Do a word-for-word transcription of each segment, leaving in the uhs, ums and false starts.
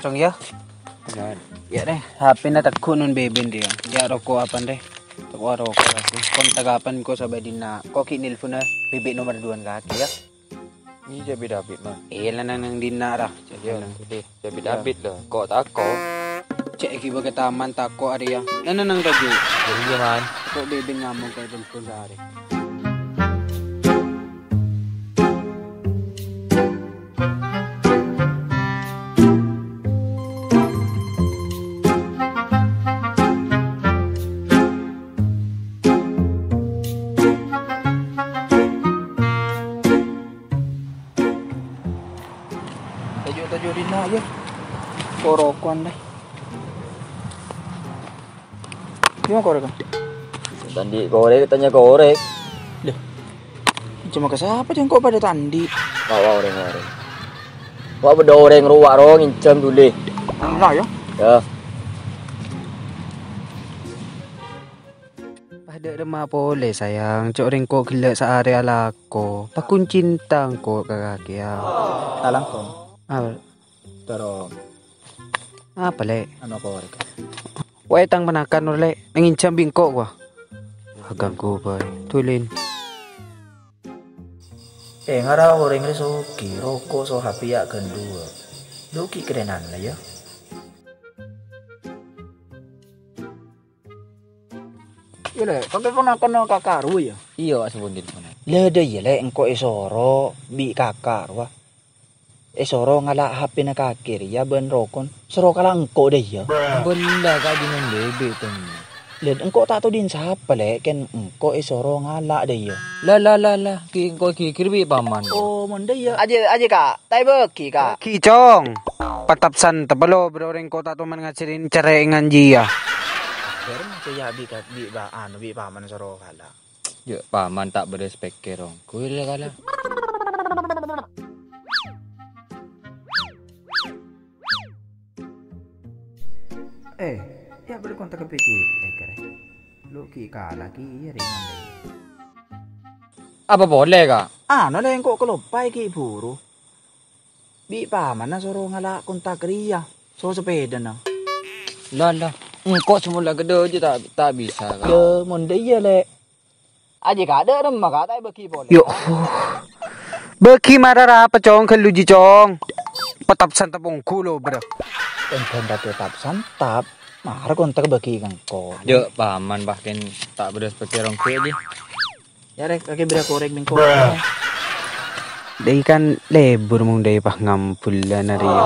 Cong, ya? Bener. Ya, deh. H P-na tegghu' non Bebin, dia. Ya, roko' apa, deh? Toko roko' apa, sih? Kontak apa, engko' sabâ' dinna'? Ko' ki' nelponna Bebin nomer duwân kake, ya? Iyâ, jhâ' bit-abit, Man. Iyâ, la nang dinna', ra. Iyâ, deh, jhâ' bit-abit, lho. Ko' tako'. Cè' ghi' bâ' ka taman tako' arèya. La nang toju'. Iyâ, Man. Ko' Bebin ngamong ka telepon sarè. Toju'-toju' dinna', yâ. Korokowan, deh. Gimana korek, Kang? Tandi' korek, tanya korek. Loh. Cuma ke sapa, Cong? Ko' padâ tandi'? Wa, wa, orèng, wa, orèng. Wa, bâdâ orèng rowa ro nginjhâm dhuli. Enna', yâ? Yâ. Pas dâ' remma polè, sayang. Cè' orèng ko' ghellâ' saarè alako. Pakun cinta engko' ka kakè, ya. Talangkong. Apa? Terus. Apa, Lè'? Anu korek. Wae tang ponakan, Lè'. Nginjhâm bi' engko', wa. Ganggu bhâi. Dhulin. Eh, ngara orèng rè soghi, roko' so H P ya' ghân duwâ'. Lu ki' kerenan la, ya? Iyâ, Lè', kakè ponakanna kaka' rowa, ya? Iyâ, Pak, sebutin, Pak. La, dâ' iyâ, Lè', engko' èsoro bi' kaka' rowa. Èsoro ngala' H P-na kakè rèya bân rokon. Soro kala' engko' dâ' iyâ. Ampon la, Kak, jhâ' bhâi, Tong. Lè', engko' ta' todhi'in sapa, Lè', kèng engko' èsoro ngala' dâ' iyâ. La, la, la, la, ghi' engko' èghighir bi' Paman. Oh, mon dâ' iyâ. Ajâ, ajâ, Kak. Ta' èbâghi, Kak. Bâghi, Cong. Patap santep lo, bro, rèng ko' ta' toman ngajhârin cerrè' nganjiyâ. Bâreng kèya bi' ka-, bi' ba-, anu, bi' Paman soro kala'. Jhâ' Paman ta' bârâs pèkkèr, onggu la kala'. Eh, ya' bâdâ kontak ka P C E, karè. Lo' ghi' kala' ghi' iyâ rèng nganjiyâ. Apa polè, Kak? Anu, Lè', engko' kaloppaè ghi' buru. Bi' Pamanna soro ngala' kontak rèya, so sepèdana. La, la, engko' sè mola ghâdhâjâ ta', ta' bisa, Kak. Yâ, mon dâ' iyâ, Lè'. Ajâ, Kak, dâ' remma, Kak, ta' èbâghi polè. Yo, bâghi mara rapa, Cong, ghâllu jiyâ, Cong. Patap santep onggu lo, bro. Engko' ta' patap santep, mara kontak bâghi ka engko'. Jhâ' Paman, bahkan ta' bârâs pèkkèr onggu, jiyâ. Ya, rèk, kakè bârâ korèk bengko. Dâi kan lebur mong dâi pas ngambul la narèya.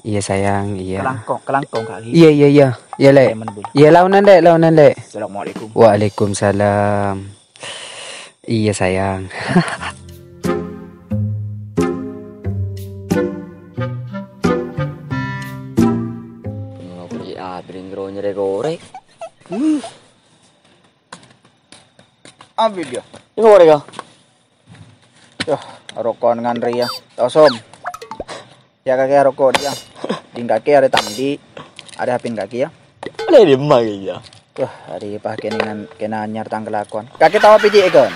Iya, sayang, iya. Kalangkong, kalangkong, Kak, ghi. Iya, iya, iya. Iya, Lè'. Iya, laonan, Lè', laonan, Lè'. Assalamualaikum. Waalaikumsalam. Iya, sayang. Ngono kuwi abring ro nyerè korèk. Wih. Abit, ya. Ini korèk, ya? Yah, roko'an nganrè, ya. Tosom. Ya, kakè roko', ya. Ding kakè arè tandi', arè hapin kakè, ya. Ada di emak, ya. Wah, arè pas kènèngan, kènè anyar tang kalakowan. Kakè tao apa, Cik, kan?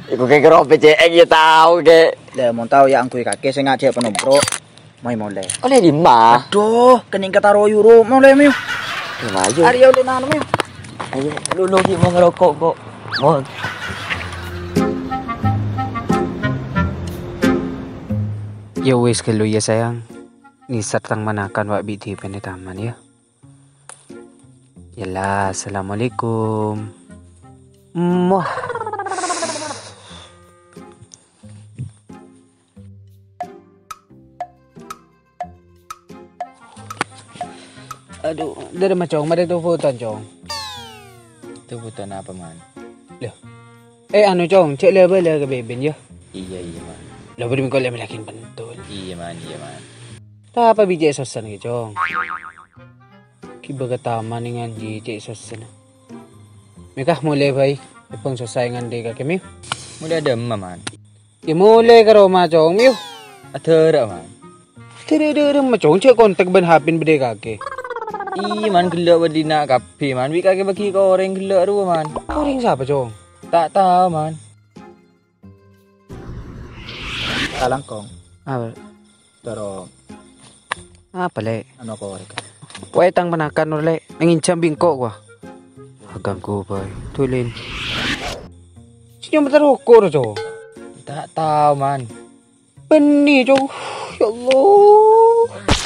Iku kèkèra P C X, ya, tao, kè. Lah, mon tao, ya, angghuy kakè sè ngajhâk panompro. Mai molè. Olè dimma? Aduh, kènèng kataro yuru molè, Mio. Ya, ayo. Arè olè nano, Mio. Ayo, lu, lu, Ki, mau ngerokok, kok. Mau. Ya wis, ghâllu ya, sayang. Nèser tang manakan wa' bi' dipènè taman, ya. Yalla, assalamualaikum. Muah. Aduh, dâri ma, Cong? Marè tufuttan, Cong. Tufuttan apa, Man? Loh. Eh, anu, Cong, cè' lè-bâlâ ka Bebin, ya. Iya, iya, Man. Lho, bâdâ mèngko lè-, lagi pentul. Iya, Man, iya, Man. Ta' apa bi' cè' sossana, Cong? Ghibâ ka taman nganjhi cè' sossana. Mèka molè bhâi, èbhâng sossa è ngandhâ kakè, Mè. Molè adâ' emma, Man? Ya molè ka roma, Cong, yo. Adârâ, Man. Adârâ-adârâ emma, Cong, cè' kontak bân hapin bâdâ kakè. Iyâ, Man, ghellâ' bâdâ dinna' kabbhi, Man. Bi' kakè bâghi ka orèng ghellâ' rowa, Man. Orèng sapa, Cong? Ta' tao, Man. Kalangkong. Apa? Terus Apa, Lè'? Ano korek? Wètang panakan, Lè'. Nginjhâm bengko, wah. Ganggu bhâi. Tulin. Senyum terukor, Jo. Tak tahu, Man. Bânnè, Jo. Ya Allah.